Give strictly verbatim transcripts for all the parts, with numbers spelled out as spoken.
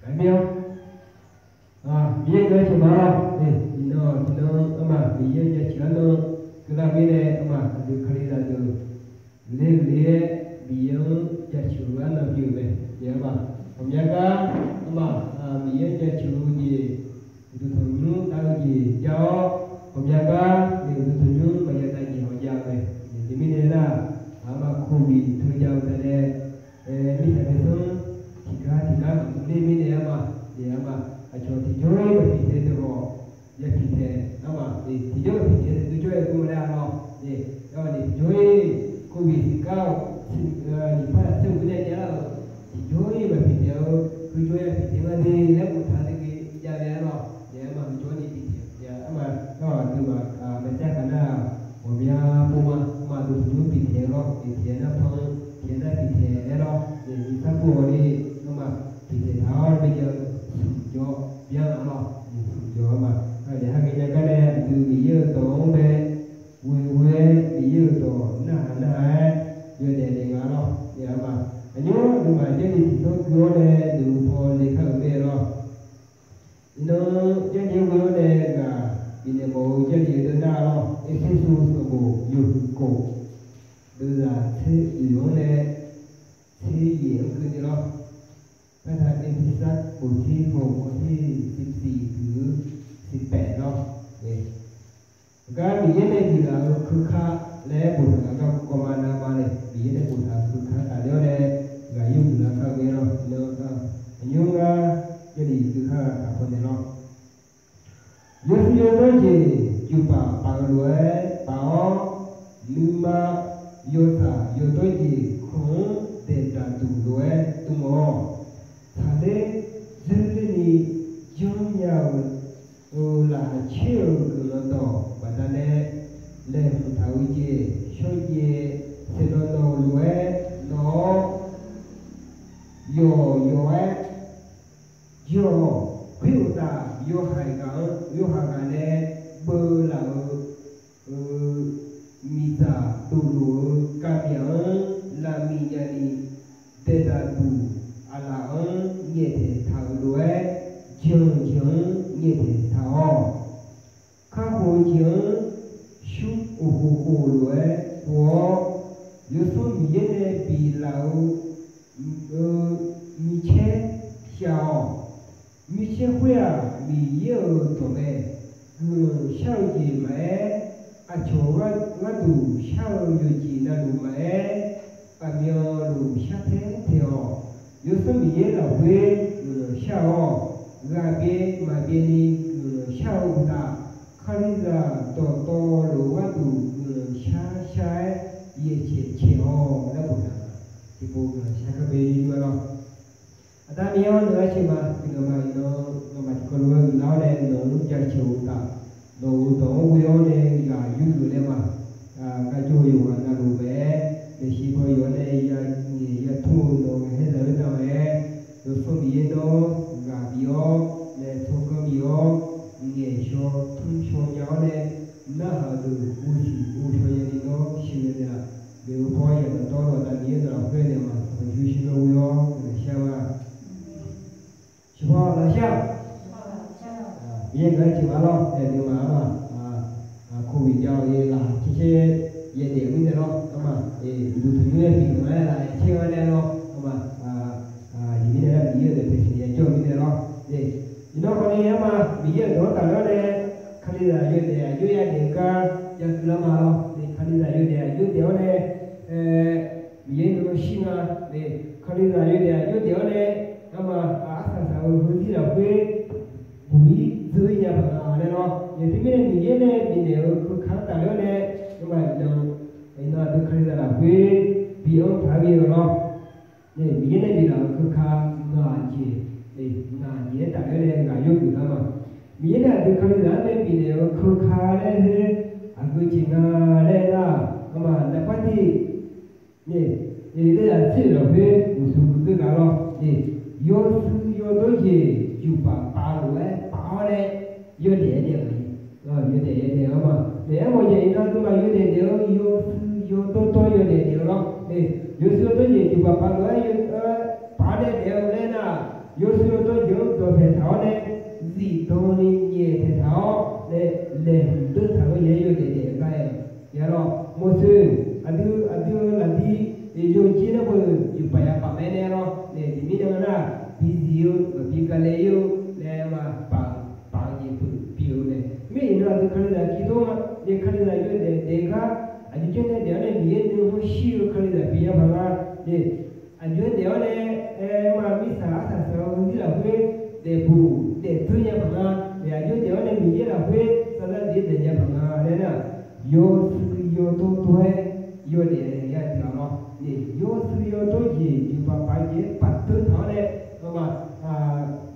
Aqmyan, Miqyaer-euq jaceuq ma-awr, iqnan tiqnan armaf Miqyaer-euq jaceuq-anr nan keuvlar mirnae armaf aqdui Kalizaq deuq ler-eu ler-aer Miqyaer-anr jaceuq-eu arnan pyeuf-euq mae. Armaf ghawqmya gar armaf Miqyaer-anr jaceuq-eu jeq, uqduq tanqnymr dav-eu jeq jav-awr, ghawqmya gar nae uqduq tanqnymr maqya dav jeq haw jav-eu mae. Teumirnae nar, armaf covid teujav-eu taq nae mirtsaq maeqsanr tiqgar tiqgar maqmuq ler mirnae armaf, armaf aqcawq tiqjawr-ir maqpiqtae deuq khawf, ya piqtae armaf, tiqjawr maqpiqtae deuq jawr-aer dur laer-a lawr. Armaf ni tiqjawr-ir covid tiqgar-awq, nyiq par tser-eu mirnae jav lar-euq, tiqjawr-ir maqpiqtae-eu, heujawr-ir maqpiqtae nga de laer boftaq-eu teugeuf jav mae-a lawr. Armaf heujawr ni piqtae-eu, armaf, armaf aqduimaf maqjav khaq nar, ghawqmya pov ma, armaf duq tanqnymr piqtae-eu lawr, tiqaer nar pan, tiqaer nar piqtae-aer lawr, nyiq sar pov-awq ni, armaf piqtae taq-awr baejav-eu smq jawr byan-a lawr, smq jawr armaf, aqdui ha ghaenya gar nae aqdui Miqyaer-euq dawq-anr bae ghoe-aer Miqyaer-euq dawq narhaq narhaq-aer yawdaef daef nga lawr. Armaf aqnymr aqduimaf Jarlif tiqsanr gui-awr nae deuq-eu paw le kar-euq mae lawr. Iqnan Jarlif-anr ghoe-awr nae ghaq bifnaeq mawf-eu Jarlif-eu deuq nar lawr, Erpersu sanqbof yawhuiq khof, deuvzaq tser oeq-anr nae tser yaeq-anr keuvni lawr. Paertaq Erpersu boftir hawq-eu boftir siqsiq huiq-eu siqpaef lawr. Gar Miqyaer nae biflaf-euq keuka laer boftaq-eu gar garkawv ma navma nae Miqyaer nae boftaq-euq keuka tafler-awr nae ghaq yawmuiq lar kar-eu mae lawr. Iqnan aqnymr ngar Jarlif keuka taq paw naeq lawr. Yawshuif yawdawr jeq juqpaf paf-eu lof-aer paf-awr, nuima yawtsaq yawdawr jeq khanq-anr daeqdaq duq lof-aer dm-awq. Tsaqler dzoerler ni janrnya-euq laqkhaq caer-euq guiqlanq dawq baqdanae laeqhmq taq-eu jeq shawrjaev saeqnawv nawq-euq lof-aer nawq-awr, yawq yawq-aer jir-awq. Khoer uqtaf, yawhaiq ghaq-anr yawhaiq ghaq nae beu laf-eu miqdzaq dovluf-eu kavmyaq-anr lavmiq nyani, daeqdaq duq aqlaf-anr nyaeftaeq taq-euq lof-aer, jeq-anr jeq-anr nyaeftaeq taq-awq. Kakhof-eu jeq-anr shur uqkhof khof lof-aer khof-awr, Yawsanr Miqyaer nae biflaf-eu micaer shav-awq. Micaer khoer-aq, Miqyaer-euq dawq mae. Guiqlanq shar-eu jeq maqaer, aqcawq gharduq shar-eu yawqjeq navluf maqaer, aqmyanluf shar taer taeq-awq. Yawsanr Miqyaer lafkhoer guiqlanq shar-awr, ghaq byae maqbyae ni guiqlanq shar-eu uqtaf, Kalizaq dawqtawvluf-eu gharduq guiqlanq shar shar-aer yaeqcaeq caeq-awq laer boftaq-euq tiqpov guiqlanq shar kar bae yur-a lawr. Aqda Miqyaer-anr nawq-aer sheuq ma, tiqghaq ma iqnan nawmaf tiqkawv lof-aer uiqlar-awr nae nawq-anr jaceuq-eu uqtaf, nawq-euq dawq-anr ghoe-awr nae ghaq yurgeuf nae ma. Gaq jawr-eu yawqghaq navluf maqaer, maeqshi baw yawq-awr nae ya ngaeq ya tmr-eu nawq-euq ngaeqkhaer zaq-eu navmaqaer, Yawsanr Miqyaer nawr ghaq bif-awr nae tsawrganr bif-awr, ngaeqshaw tmrshaw nya-awr nae, narhaq deuq ghovsiq ghovshaw nyani nawr sheuqghae naeq-aq, maeqhu paw yadawq dawr-awr Aqda Miqyaer nawq lafkhoer naeq ma. Tanqnymr shir-awr ghoe-awr guiqlanq shar ma. Sheuqpaw lafshar-aq, Miqyaer guiqlanq-aer tiq ma lawr. Aer, nuima armaf covid jav-awq-e laf caer caer yaedaef-eu mirnae lawr. Armaf uqduq tanqnymr-aer bif-eu nga-aer laf caer-eu nga nae lawr. Armaf iqmirnae nar Miqyaer-euq daefpae siqnya jawr-eu mirnae lawr. Iqnan khawf ni armaf Miqyaer-euq dawq-anr tafler-awr nae, Kalizaq yawdaef aqjox yadaef-eu gar jav keuvlar ma lawr. Kalizaq yawdaef aqjox daef-awr nae, Miqyaer nuima shir nga. Kalizaq yawdaef aqjox daef-awr nae, armaf arsaq saq-eu heuzir lafkhoer buq-ir dzeur-ir nya paq nga laer lawr. Teumirnae Miqyaer nae bifnaeq-euq keuka-anr tafler-awr nae, armaf iqnan, iqnan aqdui Kalizaq lafkhoer bi-anr taq-aer ghae-eu lawr. Miqyaer nae biflaf-euq keuka ngaq jeq, ngaq jeq-aer tafler-awr nae ghaq yawgeuf lar ma. Miqyaer nae aqdui Kalizaq-anr nae bifnaeq-euq keuka laer khoer aqgeu jeq nga laer nar, armaf naqpar tiq, aqtser lafkhoer uqshoe guiqdui ghaq lawr. Yawshuif yawdawr jeq juqpaf paf lof-aer paf-awr nae, yawdaef-aer daef-eu, yawdaef-aer daef-eu ma. Naeq-aer mawf-eu jeq iqnan aqduimaf yawdaef daef-eu, yawshuif yawdawr dawr yawdaef daef-eu lawr. Yawshuif yawdawr jeq juqpaf paf lof-aer paf-awr nae daef-eu laer nar, gaqle-ir-eu laer ma, paq-eu jeq pyeuf-eu mae. Mir iqnan aqdui kalizaq tiqdawr ma, nae kalizaq yawdaef daef gar, aqjox janrnae daef-awr nae Miqyaer nuikhanr shir-eu kalizaq pyeuf nya paq nga. Nae aqjox-aer daef-awr nae, aer ma, mirtsaq arsaq saq-eu zir lafkhoer daefbuq daefdui nya paq nga. Nae aqjox daef-awr nae Miqyaer lafkhoer saqlar daef daef nya paq nga laer nar, yawshuif yawdawr dawr-aer yawdaef ya tiq ghaq lawr. Nae yawshuif yawdawr jeq jeqpaq paq jeq-aer paqdui taq-awr nae, aer ma,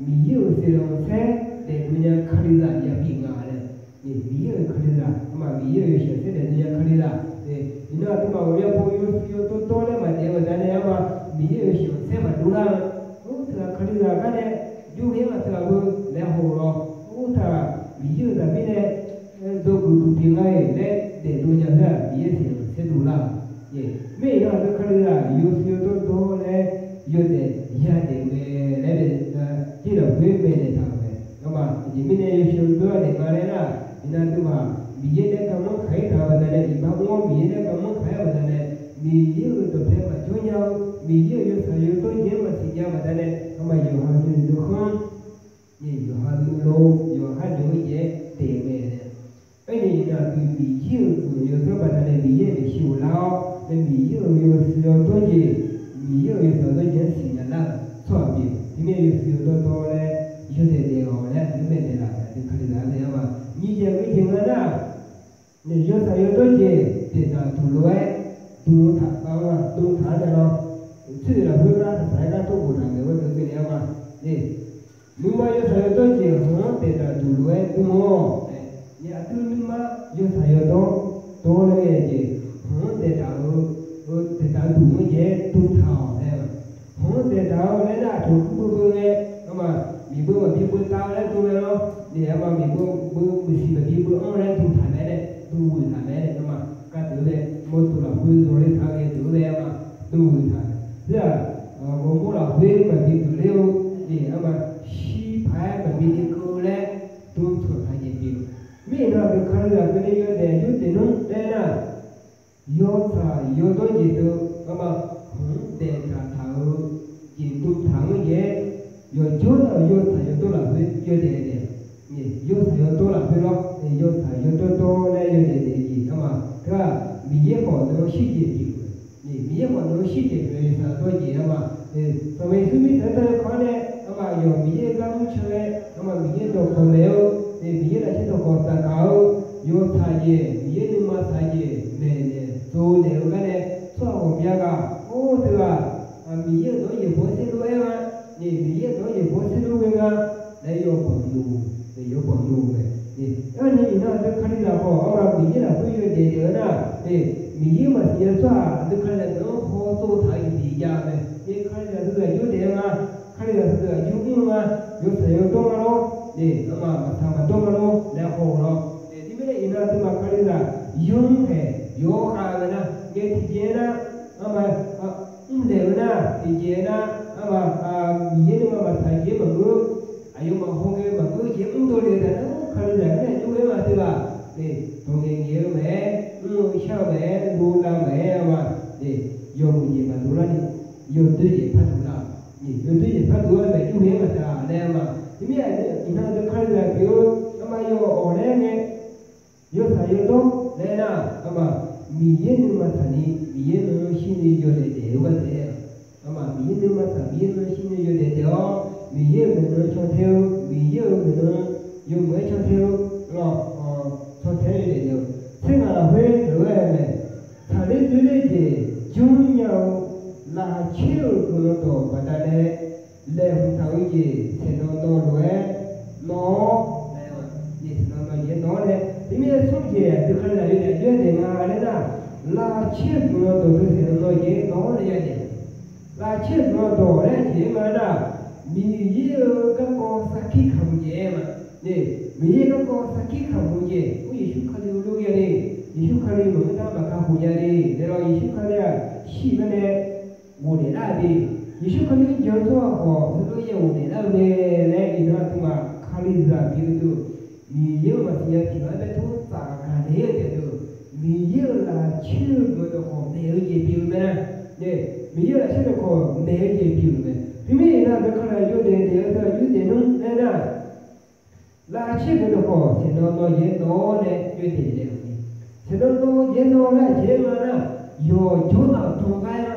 Miqyaer-euq sheuqghae-anr saer daefdui nya kalizaq ya pyeuf nga laer. Nae Miqyaer-euq kalizaq, aer ma, Miqyaer-euq yawshuif-anr saer daefdui nya kalizaq. Nae iqnan aqduimaf ghawqmya pov yawshuif yawdawr dawr laer maqdaef-eu baqdanae, aer ma, Miqyaer-euq yawshuif-anr saer maqdov lar-eu, ur teughaq kalizaq gar nae jov ghae-anr maq teughaq beu laer haw-eu lawr. Ur teughaq Miqyaer-euq zaqmir nae dzawgeuf duq pyeuf nga-iq laer daefdov nya-eu-aq, Miqyaer sheuq-anr saer dov lar-eu. Nae mir iqnan aqdui kalizaq yawshuif yawdawr dawr laer yawdaef yadaef-eu mae laer nae, tir lafkhoer maeqnaeq taq-euq mae. Aer ma, aqjeq mirnae yawshuif yawdawr daef nga laer nar, iqnan aqduimaf Miqyaer nae garmanr kaq-ir taq-eu baqdanae, iqbax mr-awr Miqyaer nae garmanr kaq-ir-eu baqdanae, Miqyaer-euq dawqpae maqjawr nya-eu, Miqyaer-euq yawtsaq yawdawr jeq-anr maqsiq nya-eu baqdanae, aer ma, yawqha nuinoeq dov khanr, nae yawqha nuilov yawqha noeq-eu jeq-aer daef-eu mae. Aernae iqnan aqdui Miqyaer-euq guiqlanq yawdzanr baqdanae Miqyaer-euq maeqshi ghoflar-awr, nae Miqyaer-euq yawshuif yawdawr jeq, Miqyaer-euq yawtsaq yawdawr jeq-anr siqnya lar-euq tsawrhaq pyeuf. Teumirnae yawshuif yawdawr dawr laer yawdaef daef-awq laer aqdui maeqnaeq laf-euq aqdui kalizaq-anr nae, aer ma, nyiq jeq ghoe jeq nga nar, nae yawtsaq yawdawr jeq daeqdaq duq lof-aer dm-eu taq, dm taq-anr nae lawr. Tser lafkhoer gar taqtaq-aer gar tawr boftaq maeq-eu gharduq keuvni, aer ma, nae nuima yawtsaq yawdawr jeq hmq-anr daeqdaq duq lof-aer dm-awr, nae aqdui nuima yawtsaq yawdawr dawr laer ghae jeq, hmq-anr daeqdaq-eu, daeqdaq duq-anr jeq-aer dm taq-awq laer, hmq-anr daeqdaq-awr laer nar, aqcawq kur beu beu ngae, aer ma, miqbeu maqbi beu tav laer dm mae lawr. Nae aer ma, miqbeu beu maqsiq maqbi beu-anr laer dm taq mae nae, dm ghoeq taq mae nae, aer ma, gardeuq-eu mae, mawrdo lafkhoer zawr ler taq ghae deuq-eu mae, aer ma, dm ghoeq taq. Tir-aq, ghawrmawr lafkhoer maqbi deuq ler-eu, nae aer ma, shir paq-aer maqbi ni keuv laer dm taq taq jeq pyeuf. Mir iqnan aqdui kalizaq keuvni yawdaef yurdaef nmr laer nar, yawtsaq yawdawr jeq deuq, aer ma, hmq-anr daeqdaq taq-eu jeq dm taq-anr jeq-aer, yawqjawr nar-euq yawtsaq yawdawr lafkhoer yawdaef daef-a. Yawtsaq yawdawr lafkhoer lawr, yawtsaq yawdawr dawr laer yawdaef daef jeq, aer ma, teu-aq, Miqyaer khawf nar-anr shirjeq pyeuf-eu mae. Miqyaer khawf nar-anr shirjeq pyeuf-eu yawtsaq yawdawr jeq, aer ma, Sanqpaq Yeqsur mirtsaq-anr taq-eu kawv-anr nae, aer ma, yawf Miqyaer-euq gar mr can-aer, aer ma, Miqyaer dawqkawq maeq-eu, nae Miqyaer lafkhoer dawqkawq tsafkaq-eu, yawtsaq jeq, Miqyaer nuima tsaq jeq maeqnaeq tsovnaeq-eu gar nae, tsawrhaq ghawqmya ghaq, or teu-aq, Miqyaer-euq dawq-anr yaeqbawq-aer saerlof-aer ma, nae Miqyaer-euq dawq-anr yaeqbawq-aer saerlof ghae nga laer yawbanq dov, nae yawbanq dov-eu mae. Aerkhawf ni iqnan aqdui kalizaq khawf, aer ma, Miqyaer lafkhoer yawdaef daef-eu nar, nae Miqyaer maqsiq nya tsawrhaq aqdui kalizaq deuq-anr hawtsov taq-eu jeq tiq jav-eu mae. Nae kalizaq deuq aqjox daef-eu nga, kalizaq deuq aqjox mr-eu nga, yawtsaq yawdawr nga lawr, nae aer ma, maqtsaq maqdawr nga lawr laer haw-eu lawr. Nae teumirnae iqnan aqduimaf kalizaq yawmr khaeq yawkhav-eu nar, ngae tiqjeq-aer nar, aer ma, mrnaeq-eu nar tiqjeq-aer nar, aer ma, Miqyaer nuima maqtsaq jeq-aer maqngeur, aqyawfmaf haw ngae maqngeur jeq mr dovle-eu taf nar, kalizaq-anr nae jov-aer ma teu-aq, nae dawq ngaeq ngaeq-eu maqaer, mr-eu shar-eu maqaer, dovlar maqaer, aer ma, nae yawmuiq jeq maqdov larni, yawdoer jeq par dov lar, nae yawdoer jeq par dov lar maeq jov-aer maqtaq laer ma. Teumirnae iqnan aqdui kalizaq pyeuf-eu, aer ma, yawawq laer ngae, yawtsaq yawdawr laer nar, aer ma, Miqyaer nuima tsaqni Miqyaer nan-anr shirni yawdaef daef-eu gar taef-aer, aer ma, Miqyaer nuima tsaq Miqyaer nan-anr shirni yawdaef daef-awr, Miqyaer-euq maeqnan cantae-eu, Miqyaer-euq maeqnan yawmuiq-aer cantae-eu, lawq, cantae-aer yawdaef daef-eu. Tser ngaq lafkhoer lof-aer mae, tsaqler doerler jeq jmr nya-eu laqkhaq caer-euq guiqlanq dawq baqdanae laeqhmq taq-eu jeq saeqnawv nawv lof-aer nawv-awr, nae saeqnawv nawv jeq-aer nawv-awr nae, teumirnae smr jeq aqdui kalizaq yawdaef jov-aer daef nga laer nar, laqkhaq caer-eu guiqlanq dawq teu saeqnawv nawv jeq-aer nawv-awr nae yadaef. Laqkhaq caer-eu guiqlanq dawq laer jeq-aer nga nar, Miqyaer-euq garkawv sarkir kamq jeq-aer ma. Nae Miqyaer-euq garkawv sarkir kamq jeq, or Yeqsur Kali-eu lof-aer nya le, Yeqsur Kali maqngeur nar maqkakhof nya le, nae lawq Yeqsur Kali-aq shir-eu gar nae ghofdaef lar-eu de, Yeqsur Kali-anr jan-eu tsawrhaq khawf heulof-aer ghofdaef lar-eu mae laer iqnan aqduimaf kalizaq pyeuf-eu deuq, Miqyaer-anr maqsiq nya tiq ghaq-aer bae tov tsaf gaq naeq-aer taef-eu deuq, Miqyaer-euq laqkhaq caer-eu guiqlanq dawqkawq maeq-eu jeq pyeuf-eu mae nar, nae Miqyaer-euq laqkhaq caer dawqkawq maeq-eu jeq pyeuf-eu mae. Teumirnae iqnan aqdui kalizaq yawdaef daef-eu teu aqjox daef Aqshir guiqlanq khawf, saeqnawv nawr yaer nawr-awr nae yawdaef daef-eu ni. Saeqnawv nawr yaer nawr laer aqjeq-aer nga nar, yawqjawr navdan gar-a.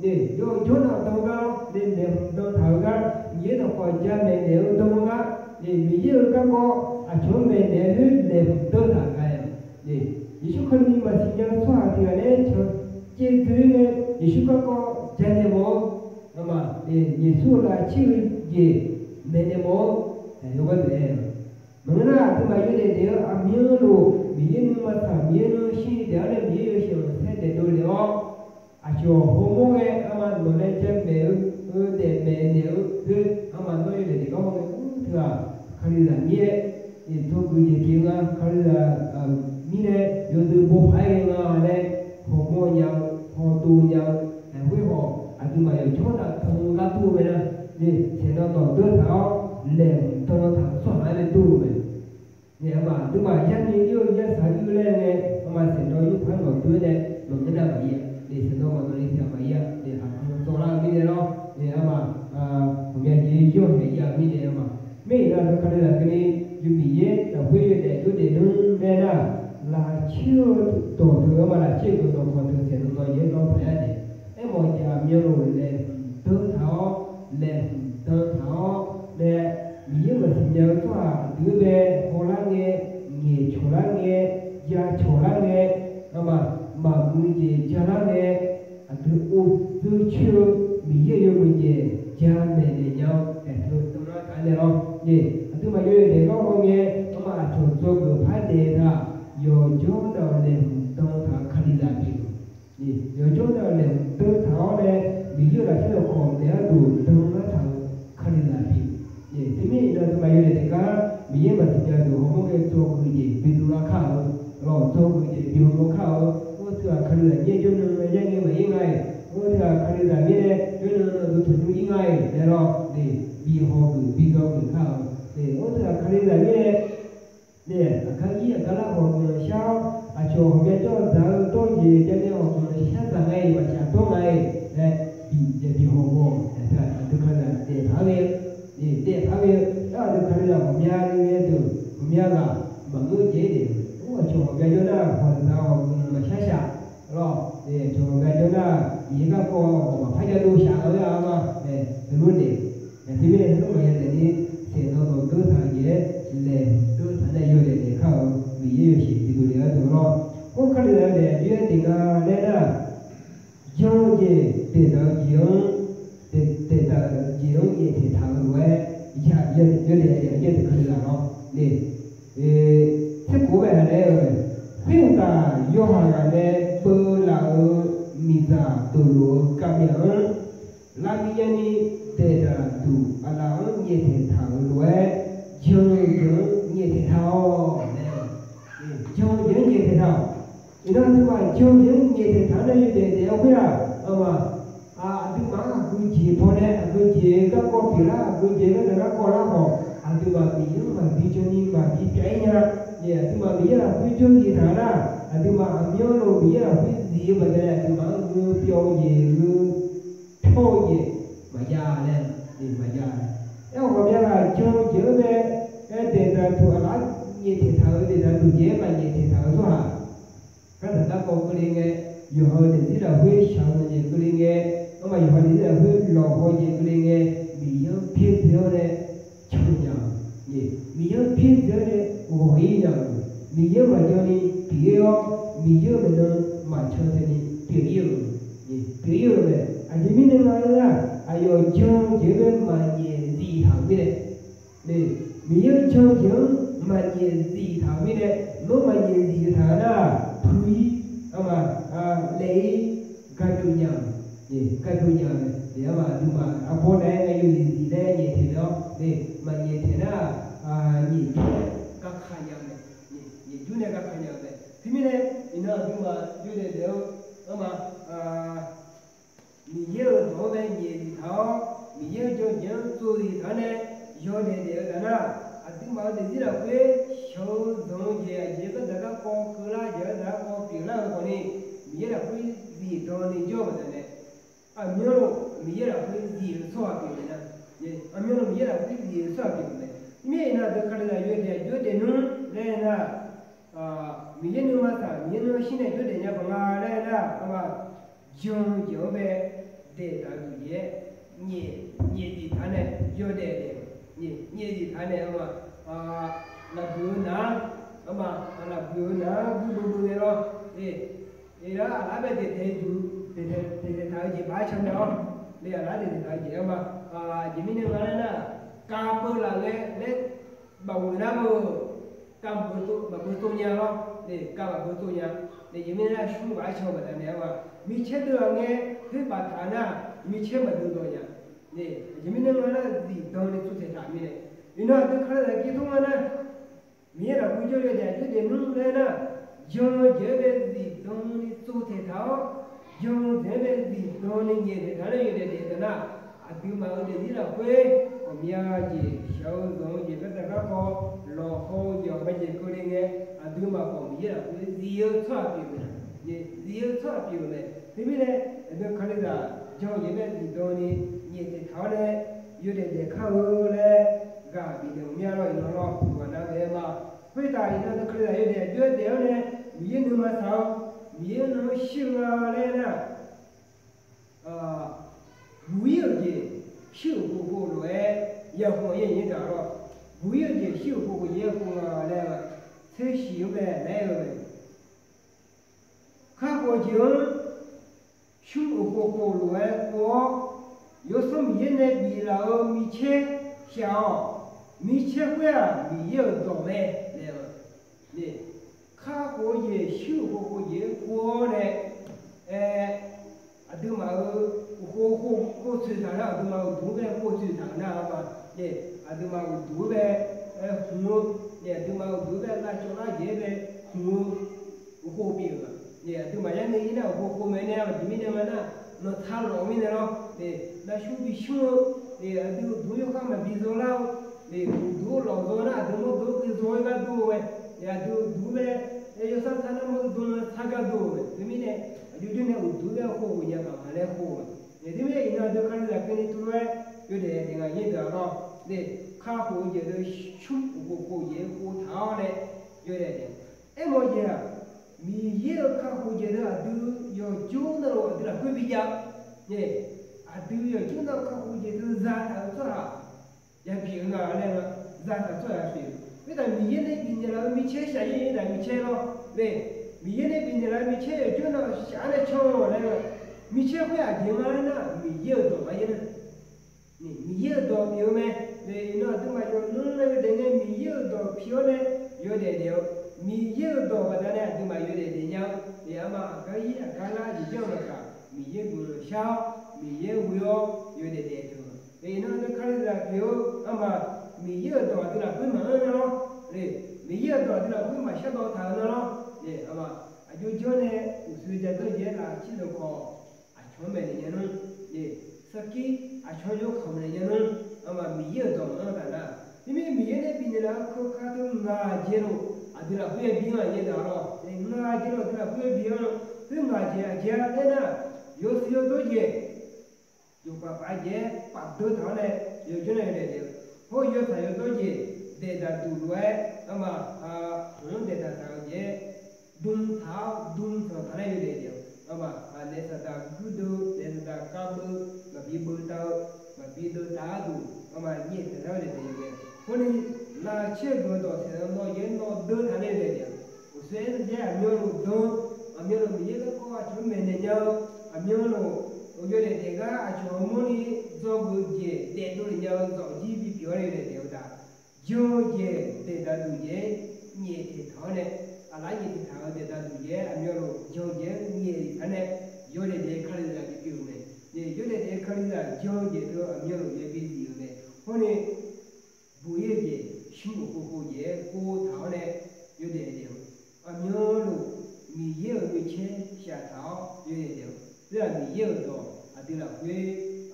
Ni, yawqjawr navdan gar-awr nae laeqhmq dan taq-eu gar, Miqyaer dawqkawq jamaeq naeq-eu dan gar, ni, Miqyaer-euq garkawv aqcawq-anr maeqnaeq-eu laeqhmq dan taq gar-a. Ni, Yeqsur Kali maqsiq nya-eu tsawrhaq tiq ghaq nae cancaev dzoe-ir nae Yeqsur garkawv jamaeq mawf-eu, arma, Yeqsur-euq lavcir-eu jeq maeqnaeq mawf-eu, yawgar deuq-aer. Maqngeur nar, aqduimaf yawdaef daef-eu aqmyanluf Miqyaer nuima tsaq, Miqyaer nuishir daef-awr nae Miqyaer yawshaef-anr saer daefdov lef-awr, aqcawq hawmawr ghae arma nawq nae jamaeq-eu, daef maeqnaeq-eu khoer arma nawr yawdaef daef gar haw ngae, ur teughaq Kalizaq mir-aer, iqdzawgeuf jeq pyeuf nga, Kalizaq mirnae yawzeu bawpaq-aer ghae nga laer hawmawr nya-eu, hawdov nya-eu, aerkhoer hawq aqduimaf yawqjawr navdan-eu gar dur-eu mae nar, ni, saeqnawv nawq deur taq-awr laeqhmq dan taq-eu tsawrhaq-aer nae dur-eu mae. Ni, arma aqduimaf yarni ir-eu yarsaq ir-eu laer ngae, arma saeqnawv yurpaq-aer nawq deur nae nawq ngeur nar maqir-a. Ni, saeqnawv maqnawv ni tiq ghaq maqir-a. Ni, aqkaq dawvlar-eu mirnae lawr. Ni, arma, ghawqmya jeq yawr haeq jav-eu mirnae arma. Maer-iq nar, Kalizaq keuvni yawf Miqyaer lafkhoer yawdaef yawdaef nmr nae nar, lafcir-eu dawq deuq-anr ma lafcir-eu dawq dawqkawq deuq saeqnawv nawq yaer nawr taq-aer nae, aermawf-eu jeq aqmyanluf laeqhmq dan taq-awr, laeqhmq dan taq-awr nae, Miqyaer maqsiq nya-eu tsawrhaq deuq-anr bae hawlar ngae, ngaeqcawq lar ngae, jacawq lar ngae, arma, maqmuiq jeq jalar ngae, aqdui ov dzeur coer-eu Miqyaer-euq yawmuiq jeq jamaeq naeq nya-awr, aerteu-eu dmrlar taq-aer nae lawr. Aqduimaf yawdaef daef gar haw ngae, arma aqcawq dzawgeuf par daef-eu taq, yawqjawr nav-euq laeqhmq dan taq-eu Kalizaq pyeuf-eu. Yawqjawr nav-euq laeqhmq dan taq-awr nae, Miqyaer-euq lafkhoer lafkawq naeq-aer dov dmrlar taq-eu Kalizaq pyeuf-eu. Teumirnae aqduimaf yawdaef daef gar Miqyaer maqsiq nya-eu deuq hawmawr ghae dzawgeuf jeq bidov lar kar-eu, lawq dzawgeuf jeq bihawmawr kar-eu, ur teughaq Kalizaq mir-aer jawrnan yar ngae maqir nga-iq, ur teughaq Kalizaq mirnae jawrnan navduq tanqnymr ir nga-iq naeq lawr, ni, bihawgeuf bidzawgeuf kar-eu, ni, ur teughaq Kalizaq mirnae Nae, aqgar ir aqgar lar ghawqmyanq shar-awr, aqcawq ghawqmya jawr-eu dzaq-eu dawr jeq jav nae ghawqmyanq shar dzaq nga-iq maqshaq dawr nga-iq laer, bi, bi hawmawr-awq. Aqdui Kalizaq daef paq-aer ghae-eu, daef paq-aer ghae-eu, aqdui Kalizaq ghawqmya ni ghae-eu deuq ghawqmya ghaq maqngeur jaeq-aer daef-eu, aqcawq ghawqmya jawr nar ghawqdzaq ghawqmyanq maqshar shaq lawr. Aqcawq ghawqmya jawr nar Miqyaer garkawv ghawqmya par jav dov shaq-eu-a ma. Heulof daef-eu Aqjeq mirnae heulof maqya daefni, saeqnawv nawq deur taq-eu jeq-aer laeqhmq deur taq nae yawdaef daef kar-eu Miqyaer yawshaef bidov le-a deuq lawr. Or, Kalizaq-eu daef aqjox-aer daef nga laer nar, jan-eu jeq daeqdaq-eu jeq-anr, daeqdaq-eu jeq-anr nyaeftaeq taq-eu lof-aer, yawdaef daef-eu jeq Kalizaq lawr. Nae, tserkhof-aer bae haq nae-eu, khoer uqtaf yawhaiq ghaq nae beu laf-euq miqdzaq deuq lof-eu kavmyaq-anr, lavmiqyav ni daeqdaq duq aqlaf-anr nyaeftaeq taq-euq lof-aer, jan-eu jeq-anr nyaeftaeq taq-awq laer, jan-eu jeq-anr nyaeftaeq taq-awq. Iqnan aqduimaf jan-eu jeq-anr nyaeftaeq taq-anr nae yawdaef daef-eu khoer-aq, aqduimaf-anr aqgeujeq pawnae aqgeujeq garkawv pyeuflar, aqgeujeq gardzaq garkawv lar khawf, aqduimaf Miqyaer-anr maqbi jan ni maqbi pyav-ir nya. Nae aqduimaf Miqyaer lafkhoer jawr zif taq nar, aqduimaf aqmyanluf Miqyaer lafkhoer zif-eu baqdanae aqduimaf-anr geu pyawv-eu jeq, geu pyawr-eu jeq maqjav laer, maqjav. Aer-awq ghawqmya ghaq jan-eu jeq-anr bae, aer daeqdaq duq aqlaf-anr nyaeftaeq taq-euq daeqdaq duq jeq-aer maqnyaeftaeq taq-euq tsawrhaq, gardzaq garkawv keuvle ngae, yawqha-euq daefzir lafkhoer shaq-eu jeq keuvle ngae, armaf yawqha daefzir lafkhoer lawqhaw jeq keuvle ngae, Miqyaer-anr byaerdzae-awr nae can nya-eu, Miqyaer-anr byaerdzae-awr nae ghawq-ir nya-euq, Miqyaer-anr maqjan ni pyeuf-ir-awr, Miqyaer-euq maeqnan maqcan tae ni pyeuf-ir-euq, pyeuf-ir-euq mae. Aqjeq mirnae nga laer nar, aqyawf jan-eu jeq-anr bae maqnyaef zif taq-euq mirnae, Miqyaer-anr jan-eu jeq-anr maqnyaef zif taq-euq mirnae, nawr maqnyaef zif-eu taq-eu nar, puq-ir, armaf, laef-ir, gaqbyov nya-euq, gaqbyov nya-euq mae. Armaf aqduimaf arbawr nae-aer ngae yawzif zif laer nyaeftaeq naeq-awr, maqnyaef taeq nar, nyaef jur nae gaqkaq nya-eu mae, nyaef jur nae gaqkaq nya-eu mae. Teumirnae, iqnan aqduimaf yawdaef daef-eu, armaf, Miqyaer-euq dawq-anr bae nyaef zif taq-awr, Miqyaer-euq jan-eu jeq-anr tsov zif taq-awr nae yawdaef daef-eu taf nar, aqduimaf-euq daefzir lafkhoer shaq-eu zanq-eu jeq, aqjeq gardzaq garkawv keuvlar, jeq gardzaq garkawv pyeuflar-euq khawfni, Miqyaer lafkhoer zifdan ni jawr-eu baqdanae, aqmyanluf Miqyaer lafkhoer zif-eu tsawrhaq pyeuf-eu mae nar, aqmyanluf Miqyaer lafkhoer zif-eu tsawrhaq pyeuf-eu mae. Mir-aer iqnan aqdui Kalizaq yawdaef aqjox daefnmr laer nar, Miqyaer nuima taq Miqyaer nuima shir nae aqjox daefnya baq nga laer nar, arma jan-eu jeq-anr bae daef taq-eu duq jeq-aer nyaef, nyaef zif taq nae yawdaef daef, nyaef zif taq nae arma lafbuiq-eu nar-anr, arma lafbuiq-eu nar-anr guirdov dov nae lawr, e, lar aqlar bae daeftaeq-eu jeq, daeftaeq taq-eu jeq baq-aer can nae-awr, le aqlar daeftaeq taq-eu jeq-anr ma. Aqjeq mirnae nga laer nar, kav beu laf ghae laer baqghoeq nar-eu, kav maqbeu tsov nya lawr, kav maqbeu tsov nya. Aqjeq mirnae nar, smr baq-aer can-eu baqdanae-anr ma, micaer deuv-aq ngae, khoer baq taq nar, micaer maqdui dawq nya. Aqjeq mirnae nga nar, zifdan ni tsovtaeq taq mirnae, iqnan aqdui Kalizaq geuf tor nga nar, Miqyaer lafkhoer jawr-eu daef aqjox daefnmr laer nar, jan-eu jeq-anr bae zifdan ni tsovtaeq taq-awr, jan-eu jeq-anr bae zifdan ni nyaeftaeq taq laer yawdaef daef taq nar, aqduimaf-euq daefzir lafkhoer ghawqmya jeq, shaq-eu zanq-eu jeq, gardzaq garkawv, lawqhaw-eu jeq, aqma jeq keuvle ngae, aqduimaf khawf Miqyaer lafkhoer zif-eu tsawrhaq pyeuf-eu mae. Zif-eu tsawrhaq pyeuf-eu mae. Teumirnae, aqdui Kalizaq jan-eu jeq-anr bae zifdan ni nyaeftaeq taq-awr nae yawdaef daef kar-eu laer ghaq bifnaeq mya lawr, iqnan lawr, uqghaq nav-aer ma. Khoertav iqnan aqdui Kalizaq yawdaef aqjox-aer daef-awr nae, Miqyaer nuima taq-awr, Miqyaer nuima shir-eu nga laer nar, buq-ir-euq jeq shuir-euq khov khov lof-aer, yaqkhmq aqyuif aqnyir daq lawr, buq-ir-euq jeq shuir-euq khov khov jeq-aer khov nga laer, tser shiq-anr bae laer-eu mae. Kakhof-eu jeq-anr shuir-euq khov khov lof-aer khov-awr, Yawsanr Miqyaer nae biflaf-euq micaer shaq-awq. Micaer khoer-aq, Miqyaer-euq dawq mae laer-eu, kakhof-eu jeq shuir-euq khov khov jeq-aer khov-awr nae, aer, aqduimaf-euq uqkhov khof khof tsoeq taq nar, aqduimaf uqduq-anr bae khof tsoeq taq-eu nar-a ma. Aqduimaf uqduq-anr bae hmq-eu, aqduimaf uqduq-anr bae lavcawv lar jeq-aer bae hmq-eu uqkhov pyeuf-eu ma. Aqduimaf yar nae ir nar uqkhov khov mae nae, aqjeq mirnae nga nar, nawqtaq lawf mirnae lawr, navshuir bi shmr-eu, aqdui uqduq-anr yawkhav maqbi zaw lar-eu, uqduq-anr lawf zaw nar aqdui mawrdo-anr keuv zaw-aer gar dur-eu mae. Aqdui uqduq-anr bae yawsar tar nar mawrdo-anr sar gar dur-eu mae. Teumirnae, aqjox jawr nae uqduq-anr bae khov ghawqmya baq nga laer khov-eu mae. Teumirnae iqnan aqdui Kalizaq keuvni tuvlof-aer yawdaef daef nga yaer deuq-a lawr, kakhof-eu jeq deuq shuir-euq khov khov jeq-aer khov taq-awr nae yawdaef daef. Aermawf-eu jeq-aq, Miqyaer-euq kakhof jeq deuq aqdui yawqjawr navluf aqdui lafkhoer bijav-eu, aqdui yawqjawr navluf kakhof jeq deuq zataq-eu tsawrhaq yabi-eu nga laer, zataq-eu tsawrhaq yabi-eu. Khoertav Miqyaer nae bifnaeq laf-eu micaer shaq-ir naeq micaer lawr le. Miqyaer nae bifnaeq laf-eu micaer yawqjawr navluf shaq-ar nae can-awq laer, micaer khoer aqjeq nga laer nar, Miqyaer-euq dawq maqyaer nar, Miqyaer-euq dawq pyeuf-eu mae. Iqnan aqduimaf yawqnan nae yawdaef ngae Miqyaer-euq dawq pyeuf-awr nae yawdaef daef-eu, Miqyaer-euq dawq baqdanae aqduimaf yawdaef daef nya-eu, arma aqgar ir aqgar lar jeq janr-eu maqkaq, Miqyaer guiqlanq shar-awr, Miqyaer ghoe-awr yawdaef daef-eu. Iqnan aqdui Kalizaq pyeuf-eu arma, Miqyaer-euq dawq aqdui lafkhoer maqanr nar lawr, Miqyaer-euq dawq aqdui lafkhoer maqshar dawv taq-eu nar lawr, arma aqjox janr nae uqshoe ja dawr jeq-aer laf cir dawq khawf, aqcawq-anr maeqnaeq nya nmr, sarkir aqcawq-anr yawkaq maeqnaeq nya nmr, arma Miqyaer-euq dawq maqanr taq nar, teumirnae Miqyaer nae bifnaeq laf-eu keuka teu ngaq jeq luf aqdui lafkhoer-aer bi-anr aqyaer daq lawr, ngaq jeq luf aqdui lafkhoer-aer bi-anr, khoer ngaq jeq aqjeq-a laer nar, yawshuif yawdawr jeq yawqpaf paf-aer jeq-aer paf deur taq-awr nae yawqjawr nae yawdaef daef-eu, hawr-eu yawtsaq yawdawr jeq daef daq duq lof-aer, arma hmq-anr daef daq taq-eu jeq-aer dm taq-awr dm tanq taq laer yawdaef daef-eu, arma naef saqdaq guirdeuv naef saqdaq kavbeuv maqbi beuv tav-eu, maqbi deuv tav-ar duq, arma nyaef taeq lar-awr daef daef-eu mae. Khoerni, lavcaer-eu guiqlanq dawqsaef-anr nawr jeq-aer nawr deur taq laer yawdaef daef-eu, uqshoe aer-eu jeq-aer aqmyanluf dan, aqmyanluf Miqyaer garkawv aqcawq-anr maeqnaeq nya-eu, aqmyanluf yawdaef daef gar aqcawq-anr mawrni dzawgeuf-eu jeq daefdov lef nya-eu zawqjir bipyeuf-awr nae yawdaef daef-eu taq, jan-eu jeq daef daq duq jeq-aer nyaef taeq taq-awr nae, aqlar nyaef taeq taq-eu daef daq duq jeq-aer aqmyanluf jan-eu jeq-aer nyaef taq-awr nae, yawdaef daef-eu Kalizaq bipyeuf-eu mae. Yawdaef daef-eu Kalizaq jan-eu jeq deuq aqmyanluf yabi zif-eu mae. Hawr nae buq-ir-eu jeq shmr-euq khov khov jeq-aer khov taq-awr nae yawdaef daef-eu, aqmyanluf Miqyaer-euq micaer shaq taq-awr yawdaef daef-eu, khoer-aq Miqyaer-euq dawq aqdui lafkhoer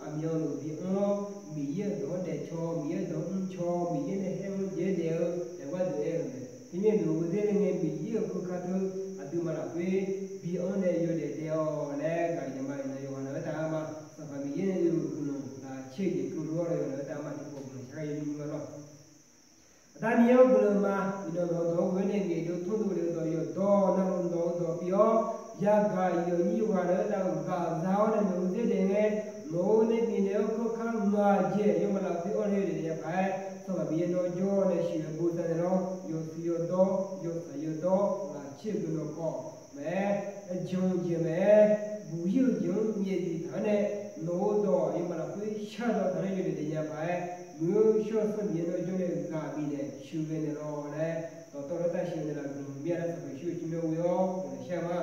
aqmyanluf bi anr-awr, Miqyaer-euq dawq-anr daef caw, Miqyaer-euq dawq-anr mr caw, Miqyaer nae haer-anr jaev-aer daef-eu daef gharduq aer-eu mae. Teumirnae noeq-eu dzer nae ngae Miqyaer-euq khoerka teu aqduimaf lafkhoer bi anr nae yawdaef daef-awq laer gaq-euq jeq ma. Iqnan yawqghaq naq-aer taq-a ma. Sanqpaq Miqyaer nae yawhuiq guiqlanq lafcaer-eu jeq keuvlof-awr nae yawqghaq naq-aer taq-a ma. Tiqpov guiqlanq shar ghae yawmuiq ma lawr. Aqda Miqyaer-awr, guiqlanq ma iqnan nawq-eu dawq-anr ghoe-awr nae ngaeqdov tmrdov lef-eu dawq yawqdawq navluf nawq-eu dawq pyeuf-awr, yagaq yawqnyir yawqghaq naeq-aer lavgaq za-awr nae nawq-eu dzer daef ngae, nawq-eu nae bifnaeq-awr kawrkar ngaq jeq yawmaf lafkhoer anr-eu daef daef nya paq-aer, Sanqpaq Miqyaer nawr jawr nae sheuqghae bosav naeq lawr. Yawshuif yawdawr yawtsaq yawdawr laqcir-eu guiqlanq khawf maqaer, jan-eu jeq maqaer, buq-ir-eu jeq-anr nyaef bif taq-anr nae, nawq-eu dawq yawmaf lafkhoer shardawq taq-anr nae yawdaef daef nya paq-aer, muiq-eu shawr-eu Sanqpaq Miqyaer nawr jawr nae ghaq bifnaeq sheuqghae naeq lawr laer, dawqtawvluf-anr taf sheuqghae naeq laf guiqlanq mya laer Sanqpaq Yeqsur-euq tsawrmyanr ghoe-awr guiqlanq shar ma.